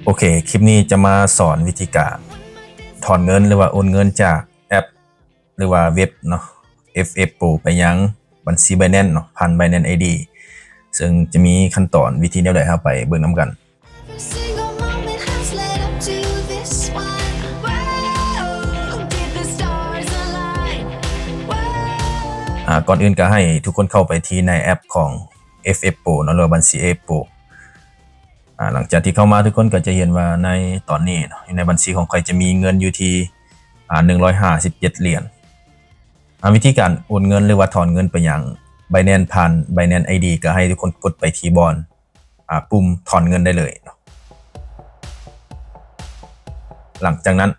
ໂອເຄ ຄລິບນີ້ຈະມາສອນວິທີການຖອນເງິນ ຫຼືວ່າໂອນເງິນຈາກແອັບ ຫຼືວ່າເວັບເນາະ ເອັຟເອັຟ Pro ໄປຍັງບັນຊີ Binance ເນາະ ຜ່ານ Binance ໄອ ດີ ເຊິ່ງຈະມີຂັ້ນຕອນວິທີແນວໃດ ເຮົາໄປເບິ່ງນຳກັນ. Every single moment has led up to this one. Whoa, did the stars align? Whoa. ອາ ກ່ອນອື່ນກໍໃຫ້ທຸກຄົນເຂົ້າໄປທີ່ໃນແອັບຂອງ ເອັຟເອັຟ Pro ເນາະ ຫຼືວ່າບັນຊີ ເອັຟເອັຟ Pro. ອາ ຫຼັງຈາກທີ່ເຂົ້າມາ ທຸກຄົນກໍຈະເຫັນວ່າໃນຕອນນີ້ເນາະ ຢູ່ໃນບັນຊີຂອງຂ້ອຍຈະມີເງິນຢູ່ທີ່ ອາ ໜຶ່ງຮ້ອຍຫ້າສິບເຈັດຫຼຽນ. ອາ ວິທີການໂອນເງິນ ຫຼືວ່າຖອນເງິນໄປຍັງ Binance ຜ່ານ Binance ໄອ ດີ ກໍໃຫ້ທຸກຄົນກົດໄປທີ່ບ່ອນ ອາ ປຸ່ມຖອນເງິນໄດ້ເລີຍເນາະ. ຫຼັງຈາກນັ້ນ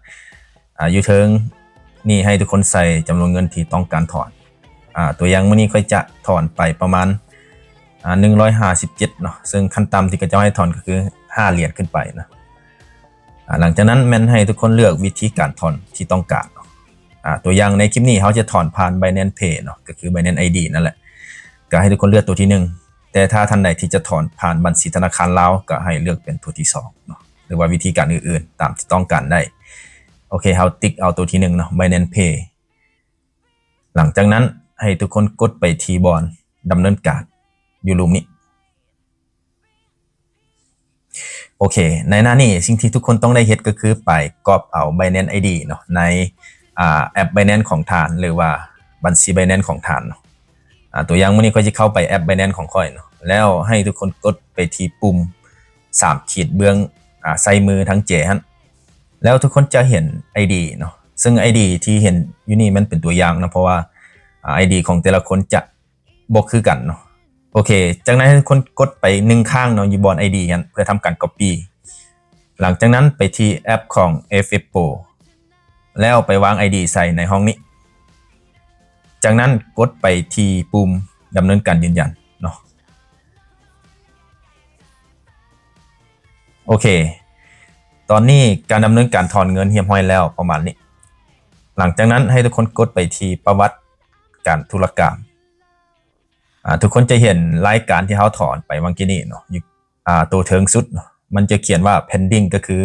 ອາ ຢູ່ເທິງນີ້ໃຫ້ທຸກຄົນໃສ່ຈຳນວນເງິນທີ່ຕ້ອງການຖອນ. ອາ ຕົວຢ່າງມື້ນີ້ຂ້ອຍຈະຖອນໄປປະມານ ອາ ໜຶ່ງຮ້ອຍຫ້າສິບເຈັດເນາະ ເຊິ່ງຂັ້ນຕ່ຳທີ່ເຂົາເຈົ້າໃຫ້ຖອນກໍຄືຫ້າຫຼຽນຂຶ້ນໄປນະ. ອາ ຫຼັງຈາກນັ້ນແມ່ນໃຫ້ທຸກຄົນເລືອກວິທີການຖອນທີ່ຕ້ອງການເນາະ. ອາ ຕົວຢ່າງໃນຄລິບນີ້ເຮົາຈະຖອນຜ່ານ Binance Pay ເນາະ ກໍຄື Binance ໄອ ດີ ນັ້ນແຫຼະ ກໍໃຫ້ທຸກຄົນເລືອກຕົວທີໜຶ່ງ ແຕ່ຖ້າທ່ານໃດທີ່ຈະຖອນຜ່ານບັນຊີທະນາຄານລາວ ກໍໃຫ້ເລືອກເປັນຕົວທີສອງເນາະ ຫຼືວ່າວິທີການອື່ນໆຕາມທີ່ຕ້ອງການໄດ້. ໂອເຄ ເຮົາຕິກເອົາຕົວທີໜຶ່ງເນາະ Binance Pay. ຫຼັງຈາກນັ້ນໃຫ້ທຸກຄົນກົດໄປທີ່ບ່ອນດຳເນີນການຢູ່ລຸ່ມນີ້. ໂອເຄ ໃນໜ້ານີ້ສິ່ງທີ່ທຸກຄົນຕ້ອງໄດ້ເຮັດກໍຄືໄປກອບເອົາ Binance ໄອ ດີ ເນາະ ໃນ ອາ ແອັບ Binance ຂອງທ່ານ ຫຼືວ່າບັນຊີ Binance ຂອງທ່ານເນາະ. ອາ ຕົວຢ່າງມື້ນີ້ຂ້ອຍຊິເຂົ້າໄປແອັບ Binance ຂອງຂ້ອຍເນາະ ແລ້ວໃຫ້ທຸກຄົນກົດໄປທີ່ປຸ່ມສາມຂີດເບື້ອງ ອາ ຊ້າຍມືທາງເຈຫັ້ນ ແລ້ວທຸກຄົນຈະເຫັນ ໄອ ດີ ເນາະ ເຊິ່ງ ໄອ ດີ ທີ່ເຫັນຢູ່ນີ້ມັນເປັນຕົວຢ່າງເນາະ ເພາະວ່າ ອາ ໄອ ດີ ຂອງແຕ່ລະຄົນຈະ ບໍ່ຄືກັນເນາະ. ໂອເຄ ຈາກນັ້ນໃຫ້ທຸກຄົນກົດໄປໜຶ່ງຄັ້ງເນາະ ຢູ່ບ່ອນ ໄອ ດີ ຫັ້ນ ເພື່ອທຳການ Copy. ຫຼັງຈາກນັ້ນໄປທີ່ແອັບຂອງ ເອັຟເອັຟ Pro ແລ້ວໄປວາງ ໄອ ດີ ໃສ່ໃນຫ້ອງນີ້. ຈາກນັ້ນກົດໄປທີ່ປຸ່ມດຳເນີນການຢືນຢັນເນາະ. ໂອເຄ ຕອນນີ້ການດຳເນີນການຖອນເງິນຮຽບຮ້ອຍແລ້ວປະມານນີ້. ຫຼັງຈາກນັ້ນໃຫ້ທຸກຄົນກົດໄປທີ່ປະຫວັດການທຸລະກຳ. ອາ ທຸກຄົນຈະເຫັນລາຍການທີ່ເຮົາຖອນໄປຫວ່າງກີ້ນີ້ເນາະ ຢູ່ ອາ ໂຕເທິງສຸດເນາະ ມັນຈະຂຽນວ່າ pending ກໍຄື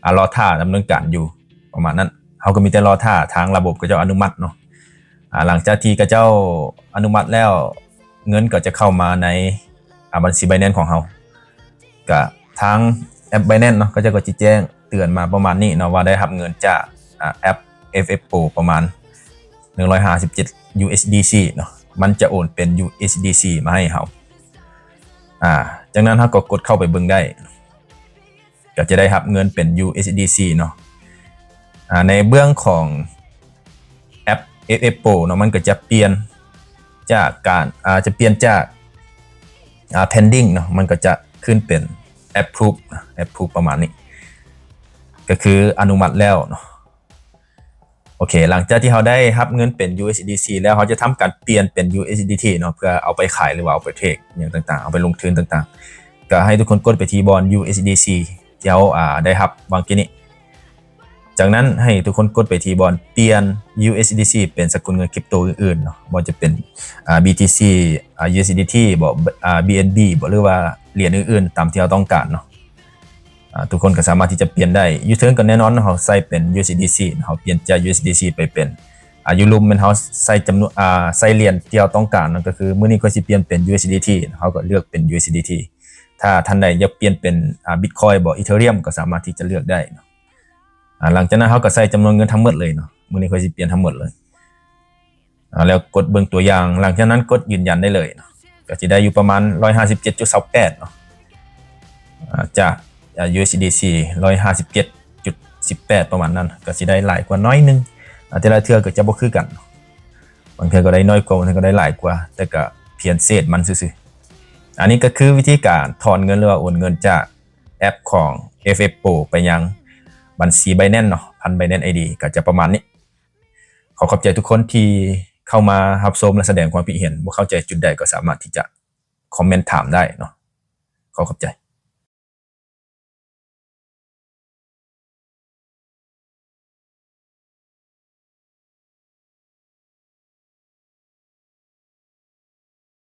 ອາ ລໍຖ້າດຳເນີນການຢູ່ ປະມານນັ້ນ. ເຮົາກໍມີແຕ່ລໍຖ້າທາງລະບົບເຂົາເຈົ້າອະນຸມັດເນາະ. ອາ ຫຼັງຈາກທີ່ເຂົາເຈົ້າອະນຸມັດແລ້ວ ເງິນກໍຈະເຂົ້າມາໃນ ອາ ບັນຊີ Binance ຂອງເຮົາ. ກະທາງແອັບ Binance ເນາະ ເຂົາເຈົ້າກໍຊິແຈ້ງເຕືອນມາປະມານນີ້ເນາະ ວ່າໄດ້ຮັບເງິນຈາກ ອາ ແອັບ ເອັຟເອັຟ Pro ປະມານໜຶ່ງຮ້ອຍຫ້າສິບເຈັດ USDC ເນາະ ມັນຈະໂອນເປັນ USDC ມາໃຫ້ເຮົາ. ອາ ຈາກນັ້ນເຮົາກໍກົດເຂົ້າໄປເບິ່ງໄດ້ ກໍຈະໄດ້ຮັບເງິນເປັນ USDC ເນາະ. ອາ ໃນເບື້ອງຂອງ ແອັບ ເອັຟເອັຟ Pro ເນາະ ມັນກໍຈະປ່ຽນຈາກການ ອາ ຈະປ່ຽນຈາກ ອາ pending ເນາະ ມັນກໍຈະຂຶ້ນເປັນ approve ນະ approve ປະມານນີ້ ກໍຄືອະນຸມັດແລ້ວເນາະ. ໂອເຄ ຫຼັງຈາກທີ່ເຮົາໄດ້ຮັບເງິນເປັນ USDC ແລ້ວ ເຮົາຈະທຳການປ່ຽນເປັນ USDT ເນາະ ເພື່ອເອົາໄປຂາຍ ຫຼືວ່າເອົາໄປເທຣດຫຍັງຕ່າງໆ ເອົາໄປລົງທຶນຕ່າງໆ ກໍໃຫ້ທຸກຄົນກົດໄປທີ່ບ່ອນ USDC ທີ່ເຮົາ ອາ ໄດ້ຮັບຫວ່າງກີ້ນີ້. ຈາກນັ້ນໃຫ້ທຸກຄົນກົດໄປທີ່ບ່ອນປ່ຽນ USDC ເປັນສະກຸນເງິນຄຣິບໂຕອື່ນໆເນາະ ບໍ່ວ່າຈະເປັນ ອາ BTC ອາ USDT ບໍ ອາ BNB ບໍ ຫຼືວ່າຫຼຽນອື່ນໆ ຕາມທີ່ເຮົາຕ້ອງການເນາະ. ອາ ທຸກຄົນກໍສາມາດທີ່ຈະປ່ຽນໄດ້. ຢູ່ເທິງກໍແນ່ນອນເນາະ ເຮົາໃຊ້ເປັນ USDC ເຮົາປ່ຽນຈາກ USDC ໄປເປັນ ອາ ຢູ່ລຸ່ມແມ່ນເຮົາໃສ່ຈຳນວນ ອາ ໃສ່ຫຼຽນທີ່ເຮົາຕ້ອງການເນາະ ກໍຄືມື້ນີ້ຂ້ອຍຊິປ່ຽນເປັນ USDT ເຮົາກໍເລືອກເປັນ USDT. ຖ້າທ່ານໃດຢາກປ່ຽນເປັນ ອາ Bitcoin ບໍ Ethereum ກໍສາມາດທີ່ຈະເລືອກໄດ້ເນາະ. ອາ ຫຼັງຈາກນັ້ນເຮົາກໍໃສ່ຈຳນວນເງິນທັງໝົດເລີຍເນາະ ມື້ນີ້ຂ້ອຍຊິປ່ຽນທັງໝົດເລີຍ. ອາ ແລ້ວກົດເບິ່ງຕົວຢ່າງ ຫຼັງຈາກນັ້ນກົດຢືນຢັນໄດ້ເລີຍເນາະ ກໍຊິໄດ້ຢູ່ປະມານໜຶ່ງຮ້ອຍຫ້າສິບເຈັດຈຸດຊາວແປດເນາະ ອາ ຈາກ ອາ USDC ໜຶ່ງຮ້ອຍຫ້າສິບເຈັດຈຸດສິບແປດ ປະມານນັ້ນ ກໍຊິໄດ້ຫຼາຍກວ່າໜ້ອຍໜຶ່ງ. ອາ ແຕ່ລະເທື່ອກໍຈະບໍ່ຄືກັນເນາະ ບາງເທື່ອກໍໄດ້ໜ້ອຍກວ່າ ບາງເທື່ອກໍໄດ້ຫຼາຍກວ່າ ແຕ່ກໍພຽງເສດມັນຊື່ໆ. ອັນນີ້ກໍຄືວິທີການຖອນເງິນ ຫຼືວ່າໂອນເງິນຈາກແອັບຂອງ ເອັຟເອັຟ Pro ໄປຍັງບັນຊີ Binance ເນາະ ຜ່ານ Binance ໄອ ດີ ກໍຈະປະມານນີ້. ຂໍຂອບໃຈທຸກຄົນທີ່ເຂົ້າມາຮັບຊົມ ແລະ ສະແດງຄວາມຄິດເຫັນ. ບໍ່ເຂົ້າໃຈຈຸດໃດກໍສາມາດທີ່ຈະຄອມເມັນຖາມໄດ້ເນາະ. ຂໍຂອບໃຈ.